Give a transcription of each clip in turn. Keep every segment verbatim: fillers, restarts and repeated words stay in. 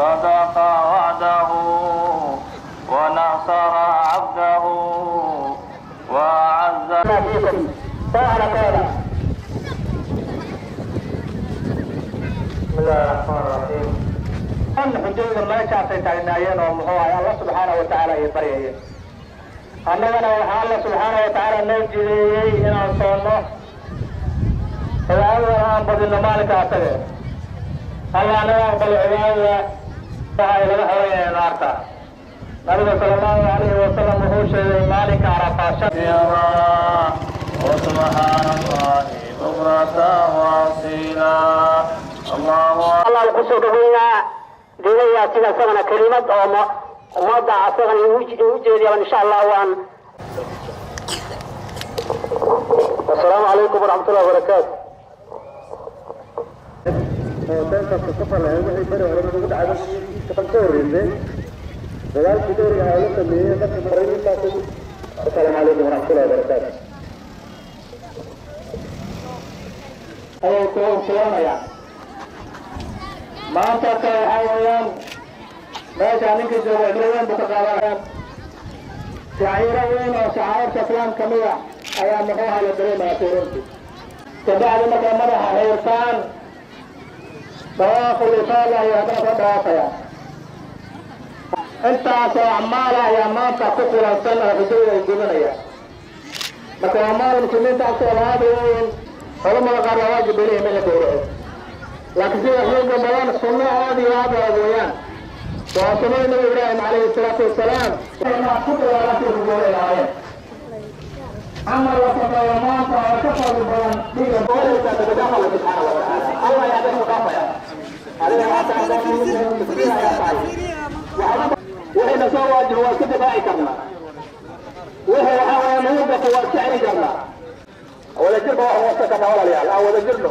صدق وعده ونصر عبده وأعز فيكم. قال تعالى. بسم الله الرحمن الرحيم. Xujayda meeshaasay taagnaayeen oo muxuu ahay Allah subxaanahu wa tacaala ay baryayeen. Annagana waxaa Allah subxaanahu wa tacaala noo jideeyey inaan soonno, cibaadadana aan badinno maalinka asaga. Allah naga aqbalo cibaadada, waxa ay laga xoreynaya naarta. Nabiga sala allahu calayhi wasalam wuxuu sheegay maalinka Carafa shan وسبحان الله بكرة وأصيلا. الله أكبر. Allah ku soo dhaweynaa Diina Yaasin asagana kelimad oo ma-, ummadda asagana igu, igu jeediyaan insha Allah waan. Assalaamu calaykum waraxmatullahi wabarakaatu. Assalaamu calaykum waraxmatullahi wabarakaatu. Ayay ku salaamayaa. Maanta ka waxaa weeyaan, meesha ninka jooga cibro weyn buu ka qaadanaya. Shaciiro weyn oo shacairta Islaamka ka mid ah ayaa muxuu ahaa la dareemayaa sii runtii. Kabacdi markay madaxa xiirtaan, dawaaful ifaada ayay haddana soo dawaafayaan. Intaas oo acmaal ah ayaa maanta ku kulansan oo xujayda ay gudanayaan. Marka waa maalin muslimiinta agtooda aad u weyn, culamada qaar waa waajib bay leeyihiin in la gowraco. Laakiin sida xooga badan sunno aad iyo aad u adag weeyaan. Waa sunnada Nabi Ibraahim calayhi salaatu wasalaam. Inay ku dagaalantii rugoole lahaayeen. Camal la sameeyo maanta oo ka fadli badan dhiga boqolkiiba toddobaatan subxaana wa tacaala. Allah ayaa dadku dhaafaya. Adiga waxaa tahay wixii na soo waajaho waa iska difaaci karnaa. Wixii waxaa weeye nagu gato waa iska celi karnaa. Wadajir baa wax wasa karnaa walaalayaal, aan wadajirno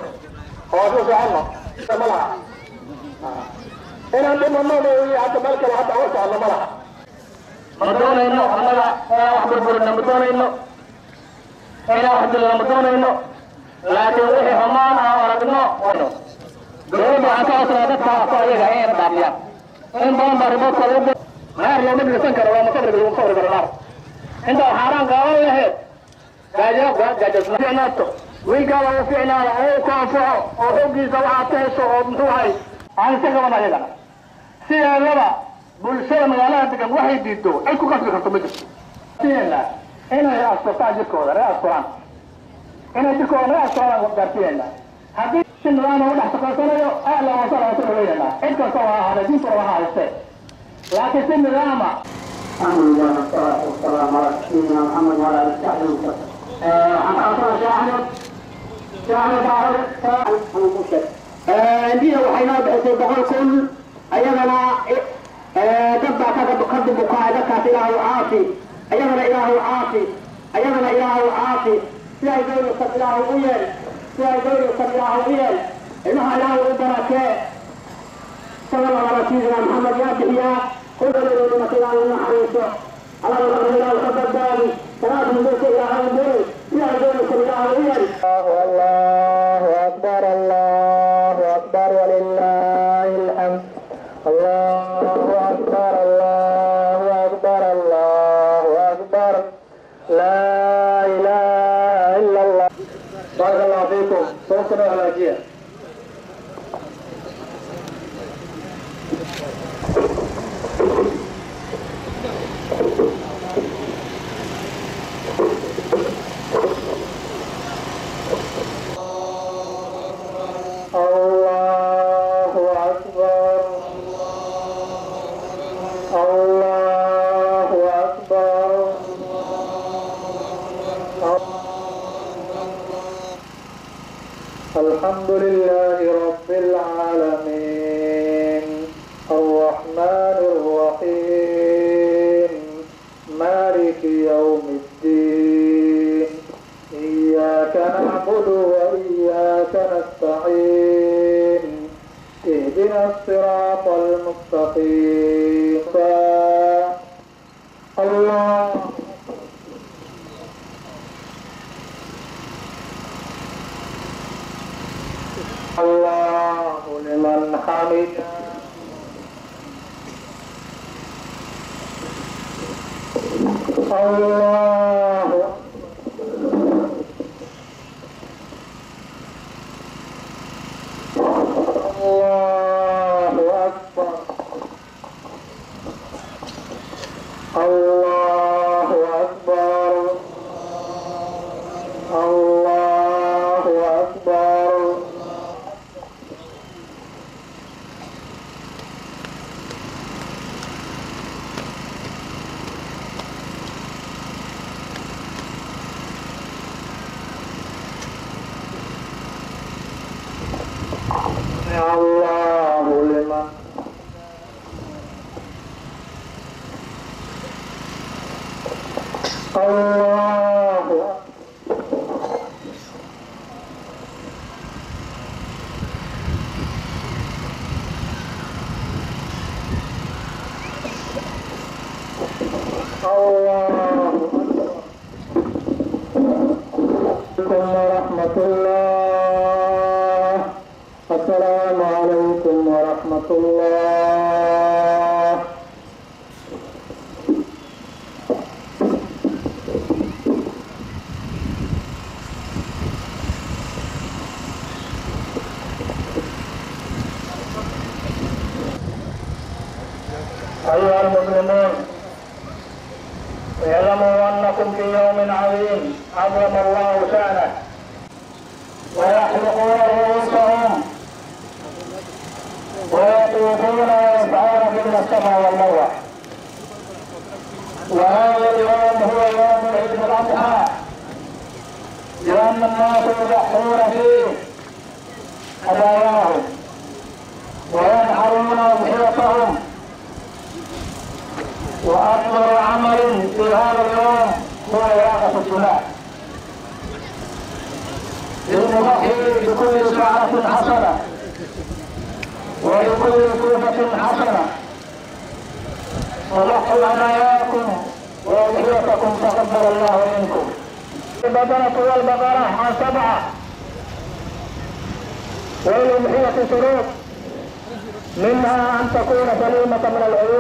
oo aan u soconno. Ma laha. Inaan dhimanno mooye hadda meel kale hadda u soconno ma laha. Ma doonayno annaga inaan wax burburino, ma doonayno inaan wax dilno, ma doonayno. Laakiin wixii xumaan aan aragno, wayno. Dowladda waxaan ka codsanaa dadka waxba ayaga inay dhaafiyaan. In badan baa riboodkooda u gu-, naar looma dhirsan karo, looma sabri, looma sabri karo naar. Inta xaaraan qaadan lahayd, gaajo, gaajo, gaajo, fiicnaato. Wiilkaada u fiicnaada, oo u ku anfaco, oo xooggiisa waxaad ka hesho, oo muxuu ahay, aan iska qaban ayagana. Sideedaba, bulshada magaalada degan waxay diiddo, cid ku qasbi karto ma jirto. Sideedna, inay asturtaan jirkooda, reer asturaan. Inay jirkooda reer asturaan gaarsiinayna. Haddii si nidaam ah u dhex shaqaysanayo, ahlan wa sahlan, waan soo dhaweynaynaa. Cid kasta oo ha ahaadee, diintooda ha haystee. Laakiin si nidaam ah. الحمد لله والصلاة والسلام على سيدنا محمد وعلى آله وصحبه وسلم. Eh, waxaan ka codsanaa Sheekh Axmed, Sheekh Axmed Daahir, Sheekh Axmed Muuse. Eh, Indiya waxay noo bixisay boqol kun, ayadana, eh, dad baa ka, ka bukaa, dadkaas Ilaahu caafi, ayadana Ilaahu caafi, ayadana Ilaahu caafi, si ay doonaysan Ilaahu u yeel, si ay doonaysan Ilaahu u yeel, ilmaha Ilaahu u barakee. صلى الله على سيدنا محمد يا تحيا، قل لنا ما تلا لنا حريصا. الله أكبر، الله أكبر، داري. صلاة الموت إلى هذا الدين، إلى الدين، إلى هذا الدين. الله، الله أكبر، الله أكبر ولله الحمد. الله أكبر، الله أكبر، الله أكبر. لا إله إلا الله. بارك الله فيكم. Soo soo hagaajiya. الله أكبر. الله أكبر. الحمد لله رب العالمين. الرحمن الرحيم. مالك يوم الدين. إياك نعبد وإياك نستعين. اهدنا الصراط المستقيم. الله. الله لمن حمده. الله أكبر. الله أكبر. الله أكبر. الله أكبر. سمع الله لمن الله أكبر. الله أكبر. عليكم ورحمة الله. السلام عليكم ورحمة الله. أيها المسلمون، اعلموا أنكم في يوم عظيم عظم الله شأنه، ويحلقون رؤوسهم ويطوفون ويسعون بين الصفا والمروة. وهذا اليوم هو يوم عيد الأضحى، لأن الناس يضحون فيه هداياهم وينحرون أضحيتهم. وأفضل عمل في هذا اليوم هو إراقة الدماء، للمضحي بكل شعرة حسنة وبكل صفة حسنة. وضحوا هداياكم وأضحيتكم تقبل الله منكم. البقرة والبقرة عن سبعة، وللأضحية شروط، منها أن تكون سليمة من العيوب.